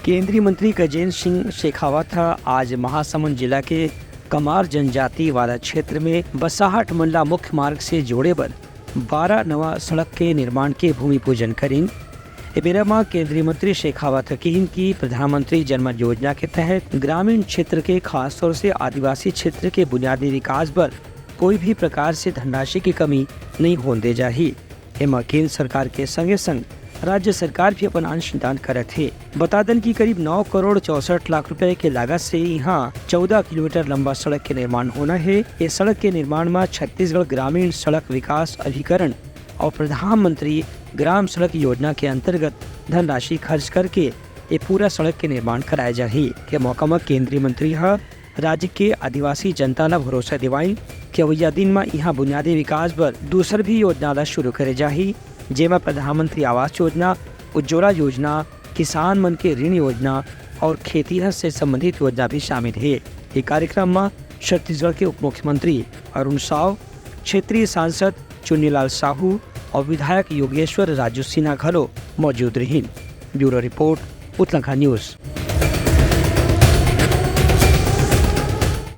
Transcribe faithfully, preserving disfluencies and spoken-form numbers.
केंद्रीय मंत्री गजेंद्र सिंह शेखावत ह आज महासमुंद जिला के कमार जनजाति वाला क्षेत्र में बसाहट मंडला मुख्य मार्ग से जोड़े बर बारह नवा सड़क के निर्माण के भूमि पूजन करिन। ए बेरा म केंद्रीय मंत्री शेखावत ह किहिन कि प्रधानमंत्री जनमन योजना के तहत ग्रामीण क्षेत्र के, खासतौर से आदिवासी क्षेत्र के बुनियादी विकास बर कोई भी प्रकार से धनराशि की कमी नहीं होन दे जाही। एमा केंद्र सरकार के संगे संग राज्य सरकार भी अपन अंशदान करत हे। बता दन कि करीब नौ करोड़ चौसठ लाख रुपए के लागत से यहाँ चौदह किलोमीटर लंबा सड़क के निर्माण होना हे। ये सड़क के निर्माण म छत्तीसगढ़ ग्रामीण सड़क विकास अभिकरण और प्रधानमंत्री ग्राम सड़क योजना के अंतर्गत धनराशि खर्च करके ये पूरा सड़क के निर्माण कराए जाही। के मौका म केंद्रीय मंत्री ह राज्य के आदिवासी जनता ल भरोसा दिवाइन कि अवइया दिन म इहां बुनियादी विकास बर दूसर भी योजना ल शुरू करे जाही, जेमा प्रधानमंत्री आवास योजना, उज्ज्वला योजना, किसान मन के ऋण योजना और खेतीहर से संबंधित योजना भी शामिल हे। ये कार्यक्रम म छत्तीसगढ़ के उप मुख्यमंत्री अरुण साव, क्षेत्रीय सांसद चुन्नीलाल साहू और विधायक योगेश्वर राजू सिन्हा घलो मौजूद रहिन। Bureau report, Uttarakhand news.